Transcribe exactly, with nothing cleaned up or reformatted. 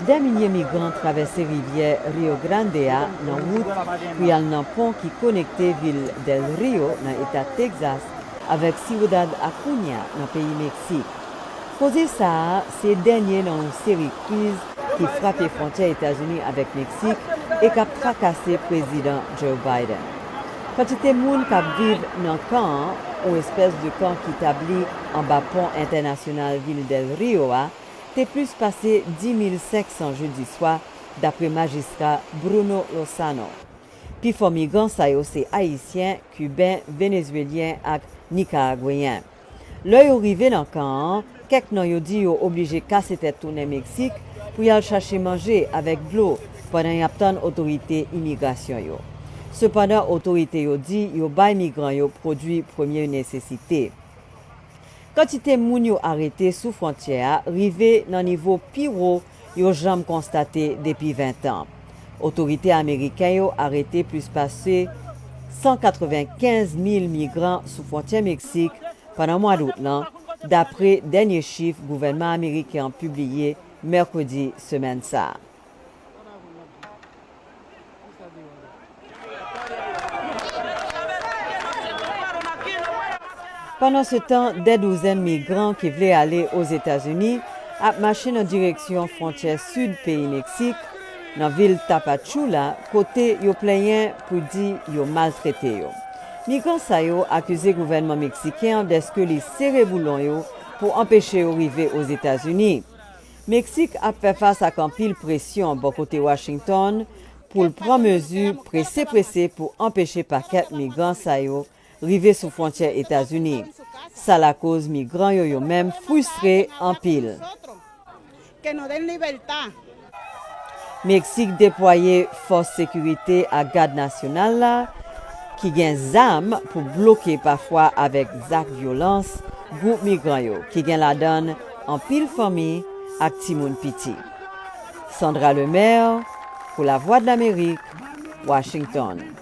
Dè milye migran travèse rivyè Rio Grande a nan wout pou y al nan pon ki konekte vil Del Rio, nan eta Texas, avèk Ciudad Acuña, nan peyi Meksik. Koze sa a se dènye nan yon seri kriz ki frape fwontyè Etazini avèk Meksik e k ap trakase Prezidan Joe Biden. Kantite moun k ap viv nan kan an, yon espès de kan ki tabli anba pon entènasyonal vil Del Rio a, te plis pase dis mil senk san jedi swa, dapre majistra Bruno Lozano. Pifò migran sa yo se Ayisyen, Kiben, Venezwelyen ak Nikaragweyen. Lè yo rive nan kan an, kèk nan yo di yo oblije kase tèt tounen Meksik pou y al chache manje avèk dlo pandan y ap tann otorite imigrasyon yo. Sepandan, otorite yo di yo bay migran yo pwodui premye nesesite. Kantite moun yo arete sou fwontyè a rive nan nivo pi wo yo janm konstate depi ven tan. Otorite ameriken yo arete plis pase san katrevenkenz mil migran sou fwontyè Meksik pandan mwa dout lan, dapre dènye chif gouvènman ameriken an pibliye mèkredi semèn sa a. Pandansetan, dè douzèn migran ki vle ale Ozetazini ap mache nan direksyon fwontyè sid peyi Meksik, nan vil Tapachula, kote yo plenyen pou di yo maltrete yo. Migran sa yo akize gouvènman meksiken an dèske li sere boulon yo pou anpeche yo rive Ozetazini. Meksik ap fè fas ak anpil presyon bò kote Washington pou l pran mezi prese prese pou anpeche pakèt migran sa yo rive sou fwontyè Etazini. Sa lakoz migran yo yo menm fristre anpil. Meksik deplwaye fòs sekirite ak gad nasyonal la ki gen zam pou bloke pafwa avèk zak vyolans gwoup migran yo ki gen ladan anpil fanmi ak timoun piti. Sandra Lemaire pou Lavwadlamerik, Washington.